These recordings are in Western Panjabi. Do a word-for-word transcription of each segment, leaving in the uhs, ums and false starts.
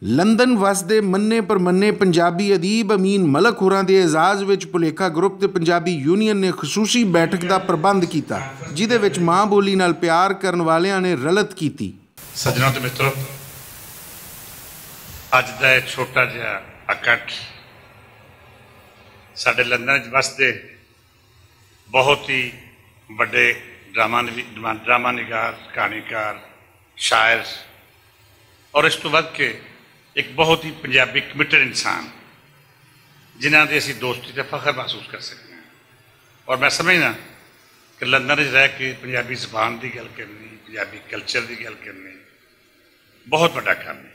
لندن وسدے منے پر منے پنجابی ادیب امین ملک ہوراں دے اعزاز وچ پلیکھا گروپ تے پنجابی یونین نے خصوصی بیٹھک دا پربند کیتا، جدے وچ ماں بولی نال پیار کرن والیاں نے رلت کیتی۔ سجنوں تے متروں، اج دا یہ چھوٹا جہا اکٹھ ساڈے لندن وچ وسدے بہت ہی وڈے ڈرامہ نوی-، ڈرامہ نگار، کہانیکار، شاعر اور اس تو ود کے ایک بہت ہی پنجابی کمیٹڈ انسان، جنہاں دی اسی دوستی تے فخر محسوس کر سکتے ہیں۔ اور میں سمجھنا کہ لندن وچ رہ کے پنجابی زبان دی گل کرنی، پنجابی کلچر دی گل کرنی، بہت وڈا کام ہے۔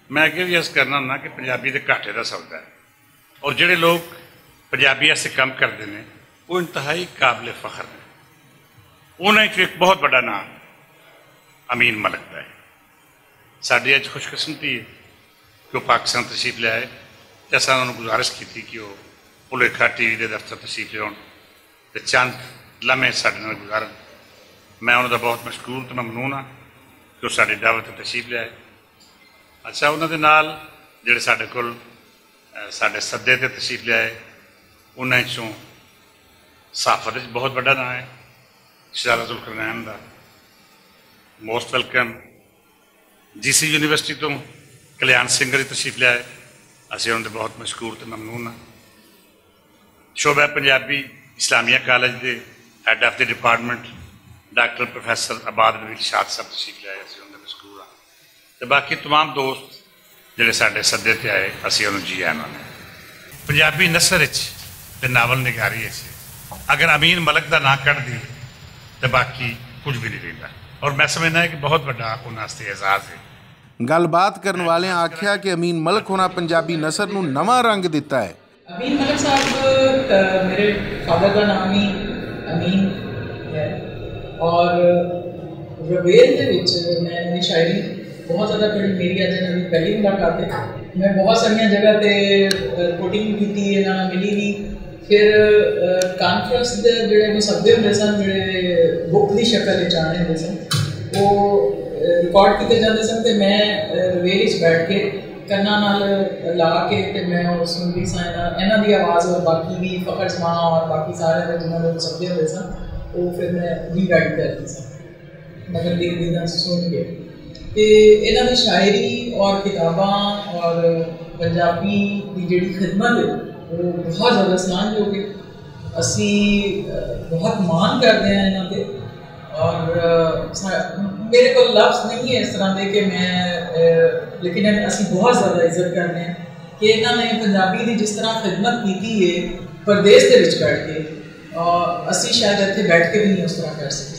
میں اگے بھی عرض کرنا ہوں کہ پنجابی دے گھاٹے دا سودا ہے، اور جڑے لوگ پنجابی ایسے کام کرتے ہیں، وہ انتہائی قابل فخر ہیں۔ انہاں چوں ایک بہت بڑا نام امین ملک دا ہے۔ ساڈی اج خوش قسمتی ہے کہ وہ پاکستان تشریف لے آئے، تے اساں انہاں نوں گزارش کیتی کہ وہ پلیکھا ٹی وی دے دفتر تشریف لے آؤن تے چند لمحے ساڈے نال گزارن۔ میں انہاں دا بہت مشکور تے ممنون ہاں کہ وہ ساڈی دعوت تے تشریف لے آئے۔ اچھا، انہاں دے نال جڑے ساڈے کول، اے، ساڈے سدے تے تشریف لے آئے، انہاں چوں صحافت وچ بہت وڈا نام ہے شہزادہ ذوالقرنین دا، موسٹ ویلکم۔ جی سی یونیورسٹی تو کلیان سنگھ جی تشریف لے آئے، اسی انہاں دے بہت مشکور تے ممنون ہاں۔ شعبہ پنجابی اسلامیہ کالج دے head of the department doctor professor Ibad Nabi ارشاد صاحب تشریف لے آئے، اسی انہاں دے مشکور ہاں۔ تے باقی تمام دوست جڑے ساڈے سدے تے آئے، اسی انہاں نوں جی آناں نے۔ پنجابی نثر اچ تے ناول نگاری اچ اگر امین ملک دا ناں کڈ دی تے باقی کچھ بھی نہیں رہندا۔ اور میں سمجھنا ہے کہ بہت وڈا انہاں واسطے اعزاز ہے۔ گل بات کرن والیاں آکھیا کہ امین ملک ہونا پنجابی نثر نوں نواں رنگ دتا ہے۔ امین ملک صاحب، میرے فادر کا نام ہی امین ہے، اور رویل دے وچ میں انہاں دی شاعری بہت زیادہ پڑھی۔ میری اج انہاں دی پہلی ملاقات ہے۔ میں بہت ساریاں جگہ تے کوٹنگ بھی کیتی ہے، انہاں نال ملی بھی۔ پھر کانفرنس دے جڑے مسودے ہوندے سن، جڑے بک دی شکل وچ آنے ہوندے سن، وہ ریکارڈ کیتے جاندے سن تے میں رویل وچ بیٹھ کے کناں نال لا کے تے میں او سنگی سائنا انہاں دی آواز اور باقی بھی فخر سمانا اور باقی سارے دے جنہاں دے سبدے ہوئے سن، او پھر میں ری رائٹ کردی سن۔ مگر دل دل نال سن کے تے انہاں دی شاعری اور کتاباں اور پنجابی دی جڑی خدمت ہے، وہ بہت زیادہ سلان جو کہ اسی بہت مان کردے ہیں انہاں تے۔ اور میرے کو لفظ نہیں ہے اس طرح دے کہ میں، لیکن اسی بہت زیادہ عزت کرنے ہیں کہ انہاں نے پنجابی دی جس طرح خدمت کیتی ہے پردیس دے وچ بیٹھ کے، اسی شاید ایتھے بیٹھ کے بھی نہیں اس طرح کر سکے۔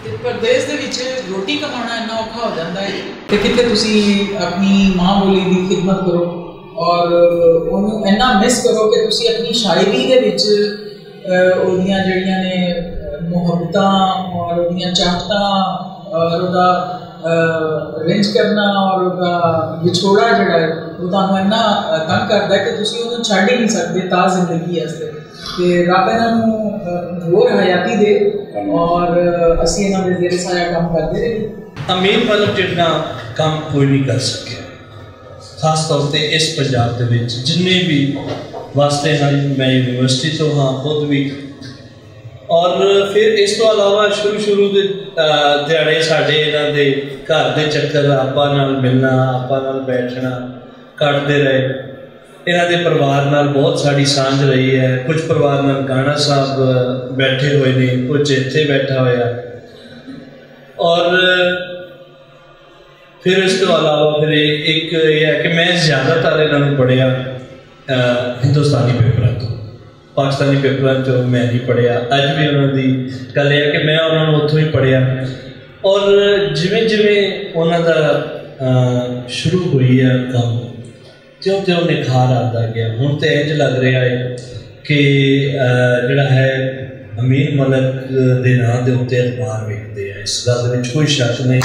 تے پردیس دے وچ روٹی کمانا اتنا اوکھا ہو جاندا ہے۔ تے کتھے تسی اپنی ماں بولی دی خدمت کرو اور انہوں اینا مس کرو کہ تسی اپنی شاعری دے وچ اودیاں جڑیاں نے محبتاں اور اودیاں چاہتاں اور اودا رنج کرنا اور اودا وچھوڑا جڑا ہے، وہ تانوں اینا تنگ کردا ہے کہ تسی اونوں چھڈ ہی نہیں سکدے تا زندگی واسطے۔ تے رب انہاں نوں ہور حیاتی دے اور اسی انہاں دے زیر سایہ کم کردے رہیے۔ امین ملک جتنا کم کوئی نہیں کر سکیا، خاص طور تے اس پنجاب دے وچ جنہیں بھی واسطے ہیں، میں یونیورسٹی تو ہاں خود بھی۔ اور پھر اس تو علاوہ شروع شروع دے دیہاڑے ساڈے انہاں دے گھر دے چکر، آپا نال ملنا، آپا نال بیٹھنا، کٹدے رہے۔ انہاں دے پروار نال بہت ساری سانجھ رہی ہے۔ کچھ پروار نال گانا صاحب بیٹھے ہوئے نے، کچھ اتھے بیٹھا ہویا۔ اور پھر اس تو علاوہ پھر ایک یہ ہے کہ میں زیادہ تر انہاں نوں پڑھیا ہندوستانی پیپراں تو، پاکستانی پیپراں تو میں نہیں پڑھیا۔ اج بھی انہاں دی گل یہ ہے کہ میں انہاں نوں اتھوں ہی پڑھیا۔ اور جویں جویں انہاں دا شروع ہوئی ہے کم، تیوں تیوں نکھار آندا گیا۔ ہن تے انج لگ رہا ہے کہ جڑا ہے امین ملک دے ناں دے اُتے اخبار وکدے ہیں، اس گل وچ کوئی شک نہیں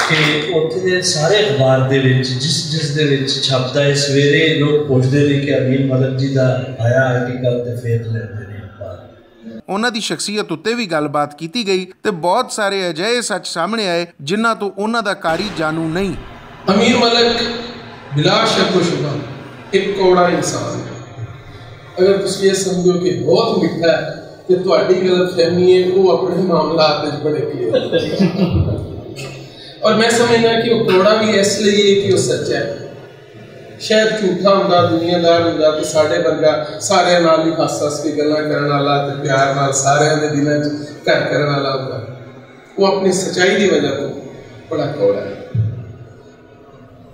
کہ اُتے سارے اخبار دے وچ جس جس دے وچ چھپدا ہے، سویرے لوگ پوچھدے نے کہ امین ملک جی دا آیا آرٹیکل تے پھر لیندے نے اخبار۔ انہاں دی شخصیت اُتے وی گل بات کیتی گئی تے بہت سارے اجہے سچ سامنے آئے، جنہاں توں انہاں دا قاری جانو نہیں۔ امیر ملک بلا شک و شبہ ایک کوڑا انسان ہے۔ اگر تسی یہ سمجھو کہ بہت مٹھا ہے، تے تہاڈی غلط فہمی ہے، وہ اپنے معاملات وچ بڑے کلیئر۔ اور میں سمجھنا کہ وہ کوڑا بھی اس لیے ہے کہ وہ سچا ہے۔ شاید جھوٹا ہوندا، دنیا دار ہوندا، تے ساڈے ورگا سارے نال ہی ہس ہس کے گلاں کرن والا تے پیار نال سارے دے دلاں 'چ گھر کرن والا ہوندا۔ وہ اپنی سچائی دی وجہ تو بڑا کوڑا ہے۔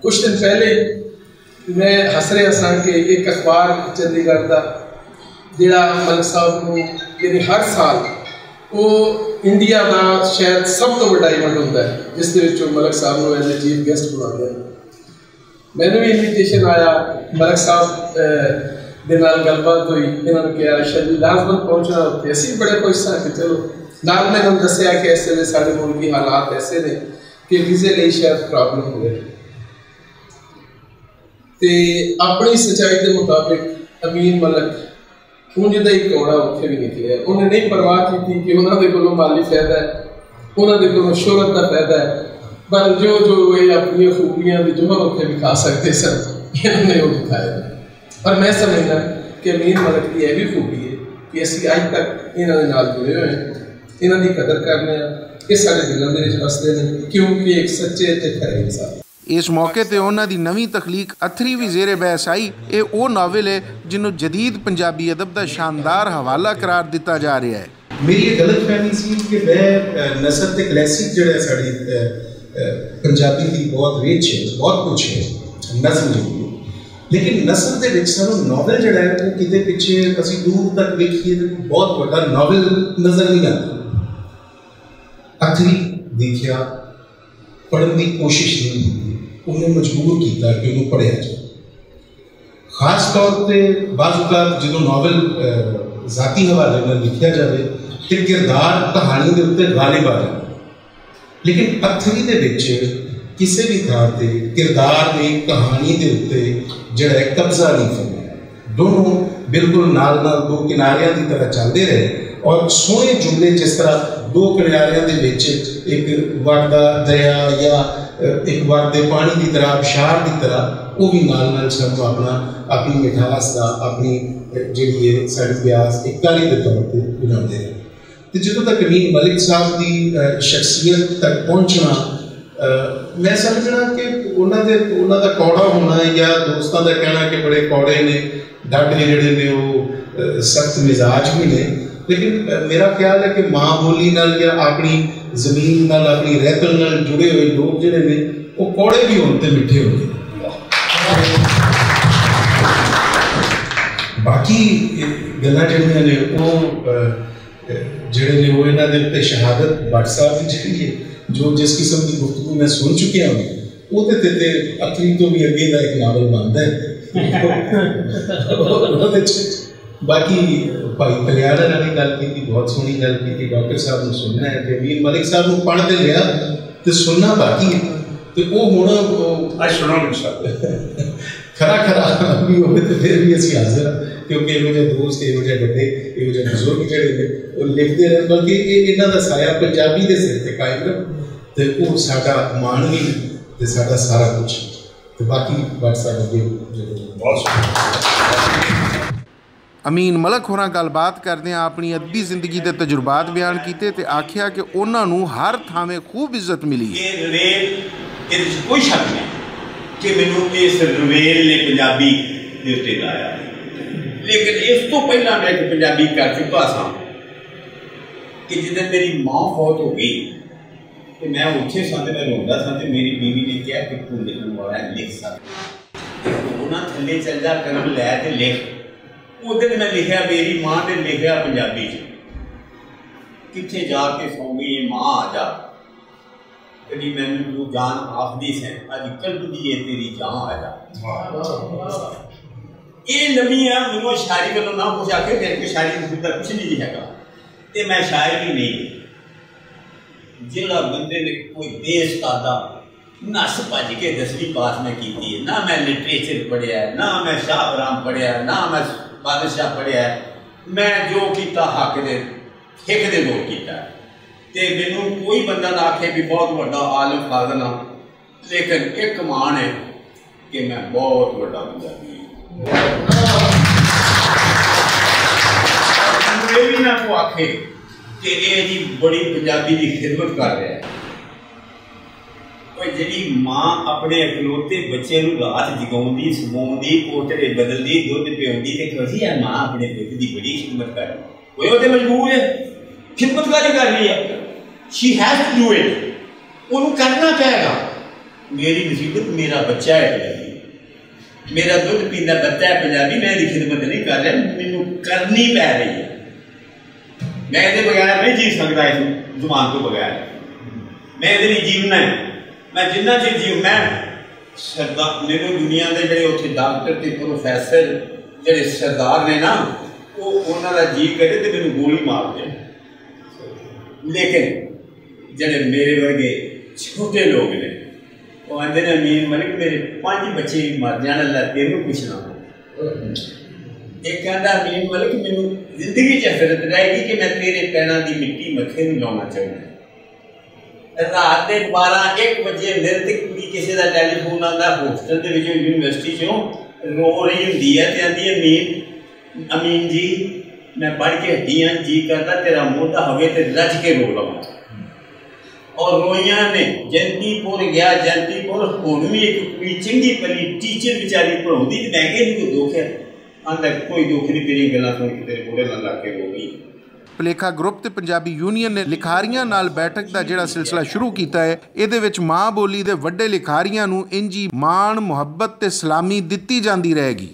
کچھ دن پہلے میں ہس رہا سا کہ ایک اخبار چندی گڑھ دا، جڑا ملک صاحب نوں، یعنی ہر سال وہ انڈیا دا شاید سب تو وڈا ایونٹ ہوندا ہے، جس دے وچ وہ ملک صاحب نوں ایز اے چیف گیسٹ بلاتے ہیں۔ مینوں بھی انویٹیشن آیا، ملک صاحب، اے، دے نال گل بات ہوئی، انہاں نے کہا، "شاہ جی، لازمن پہنچنا اتھے۔" اسی بڑے خوش ساں کہ چلو، نال میں انہاں نے دسیا کہ اس ویلے سارے ملکی حالات ایسے نے کہ ویزے لئی شاید پرابلم ہوئے۔ تے اپنی سچائی دے مطابق امین ملک اونج دا ہی کوڑا اتھے بھی نکلیا۔ انہاں نے نہیں پرواہ کیتی کہ انہاں دے کولوں مالی فائدہ ہے، انہاں دے کولوں شہرت دا فائدہ ہے، پر جو جو وہ اپنی خوبیاں دے جوہر اتھے بھی کھا سکتے سن، انہاں نے وہ دکھایا۔ پر میں سمجھنا کہ امین ملک دی یہ بھی خوبی ہے کہ اسی اج تک انہاں دے نال جڑے ہوئے ہیں، انہاں دی قدر کرنے ہیں، یہ سارے دلوں دے وچ بستے ہیں، کیونکہ ایک سچے تے کھرے انسان۔ اس موقع تے انہاں دی نویں تخلیق اتھری وی زیر بحث آئی۔ اے او ناول ہے جنوں جدید پنجابی ادب دا شاندار حوالہ قرار دتا جا رہا ہے۔ میری یہ غلط فہمی سی کہ میں، اہ، نثر تے کلاسک جڑا ہے ساڈی، اہ، اہ، پنجابی دی بہت رچ ہے، بہت کچھ ہے نظم دی۔ لیکن نثر دے وچ سانوں ناول جڑا ہے، وہ کتے پچھے اسی دور تک ویکھیے تے بہت وڈا ناول نظر نہیں آتا۔ اتھری دیکھیا، پڑھن دی کوشش نہیں کیتی، انہوں مجبور کیتا کہ انہوں پڑھیا جائے۔ خاص طور تے بعض اوقات جدوں ناول، اہ، ذاتی حوالے نال لکھیا جاوے تے کردار کہانی دے اُتے غالب آ جاندے۔ لیکن اتھری دے وچ کسے بھی تھاں تے کردار نے کہانی دے اُتے جڑا ہے قبضہ نہیں فرمایا۔ دونوں بالکل نال نال دو کناریاں دی طرح چلدے رہے اور سوہنے جملے جس طرح دو کناریاں دے وچ ایک وڑدا دریا یا، اہ، ایک وڑدے پانی دی طرح، آبشار دی طرح، وہ بھی نال نال سانوں اپنا، اپنی مٹھاس دا، اپنی، اہ، جڑی ہے ساڈی پیاس ایک کاری دے طور تے بناندے رہے۔ تے جدوں تک امین ملک صاحب دی، اہ، شخصیت تک پہنچنا، اہ، میں سمجھنا کہ انہاں دے، انہاں دا کوڑا ہونا یا دوستاں دا کہنا کہ بڑے کوڑے نے، ڈاڈے جڑے نے وہ، اہ، سخت مزاج بھی نے، لیکن، اہ، میرا خیال ہے کہ ماں بولی نال یا اپنی زمین نال، اپنی رہتل نال جڑے ہوئے لوگ جڑے نے، وہ کوڑے بھی ہون تے مٹھے ہوندے نے۔ باقی گلاں جڑیاں نے وہ، اہ، جڑے نے وہ انہاں دے اُتے شہادت بٹ صاحب دی جڑی ہے، جو جس قسم دی گفتگو میں سن چکیا ہوں، وہ تے، تے، تے اتری تو بھی اگے دا ایک ناول بندا ہے۔ باقی بھائی کلیاڑا نے بھی گل کی، بہت سونی گل کی، ڈاکٹر صاحب نے سننا ہے کہ امین ملک صاحب نے پڑھ تے لیا تے سننا باقی ہے۔ تے وہ ہن، وہ اج سنو ملک صاحب۔ کھرا کھرا بھی ہوئے تے پھر بھی اسی حاضر ہاں، کیونکہ ایہو جہے دوست، ایہو جہے بڑے، ایہو جہے بزرگ جڑے نے، وہ لکھتے رہے، بلکہ یہ انہاں دا سایہ پنجابی دے سر تے قائم رہے، تے وہ ساڈا مان بھی تے ساڈا سارا کچھ۔ تے باقی بٹ صاحب اگے۔ بہت شکریہ۔ امین ملک ہوراں گل بات کردیاں اپنی ادبی زندگی دے تجربات بیان کیتے تے آکھیا کہ انہاں نوں ہر تھاویں خوب عزت ملی ہے۔ یہ رویل، یہ کوئی شک نہیں کہ مینوں اس رویل نے پنجابی دے اُتے لایا۔ لیکن اس تو پہلا میں ایک پنجابی کر چکا سا کہ جدن میری ماں فوت ہو گئی، تے میں اتھے ساں تے میں روندا ساں تے میری بیوی نے کہا کہ "توں لکھن والا ہے، لکھ سکدا ہے۔" تے انہاں تھلے چل جا قلم لے تے لکھ۔ اس دن میں لکھیا، میری ماں نے لکھیا پنجابی چ کتھے جا کے سو گئی ہے ماں آ جا، کدی مینوں تو جان آخدی سیں، اج کلپدی ہے تیری جان آ جا۔ یہ لمحیاں مینوں شاعری والوں نہ کچھ آکھے، میرے کو شاعری دا کچھ نہیں ہے گا، تے میں شاعر بھی نہیں۔ جڑا بندے نے کوئی بے استادہ نس بھج کے دسویں پاس میں کیتی ہے، نہ میں لٹریچر پڑھیا ہے، نہ میں شاہ برام پڑھیا ہے، نہ میں بادشاہ پڑھیا ہے۔ میں جو کیتا حق دے ہک دے دور کیتا ہے۔ تے مینوں کوئی بندہ نہ آکھے بھی بہت وڈا عالم فاضل ہاں، لیکن ایک مان ہے کہ میں بہت وڈا پنجابی ہاں۔ مینوں یہ بھی نہ کو آکھے کہ اے جی بڑی پنجابی دی خدمت کر رہا ہے۔ کوئی جڑی ماں اپنے اکلوتے بچے نوں رات جگاؤندی، سماؤندی، کوٹڑے بدلدی، دودھ پیاؤندی تے کہندی ہے، "ماں اپنے پت دی بڑی خدمت کر رہی ہے۔" کوئی او تے مجبور ہے، خدمت کاری کر رہی ہے۔ She has to do it. اونوں کرنا پے گا۔ میری مصیبت، میرا بچہ ہے، میرا دودھ پیندا بچہ ہے پنجابی، میں دی خدمت نہیں کر رہا، مینوں کرنی پے رہی ہے۔ میں دے بغیر نہیں جی سکدا، اس زبان تو بغیر۔ میں دے نہیں جیونا ہے۔ میں جنہ چر جیونا ہے، سردار، مینوں دنیا دے جڑے اتھے ڈاکٹر تے پروفیسر، جڑے سردار نے نا، وہ انہاں دا جی کرے تے مینوں گولی مار دے۔ لیکن جڑے میرے ورگے چھوٹے لوگ نے، وہ آندے نے، "امین ملک، میرے پنج بچے بھی مر جان، اللہ تینوں کچھ نہ ہو۔" ایک آندا، "امین ملک، مینوں زندگی چ حسرت رہے گی کہ میں تیرے پیراں دی مٹی متھے نوں لاؤنا چاہنا ہے۔" رات دے بارہ ایک بجے میرے تے کڑی کسے دا ٹیلی فون آندا، ہاسٹل دے وچوں، یونیورسٹی چوں، رو رہی ہوندی ہے تے آندی، "امین، امین جی، میں پڑھ کے ہٹی ہاں، جی کردا تیرا موڈا ہوے تے رج کے رو لواں۔" اور روئیاں نے۔ جنتی پور گیا، جنتی پور ہن وی ایک کوئی چنگی پلی ٹیچر بیچاری پڑھاؤندی تے میں کہیا، "اینوں کوئی دکھ ہے؟" آندا، "کوئی دکھ نہیں، تیریاں گلاں سن کے تیرے موڈے نال لگ کے رو گئی۔" پلیکھا گروپ تے پنجابی یونین نے لکھاریاں نال بیٹھک دا جڑا سلسلہ شروع کیتا ہے، اے دے وچ ماں بولی دے وڈے لکھاریاں نوں انجی مان، محبت تے سلامی دتی جاندی رہے گی۔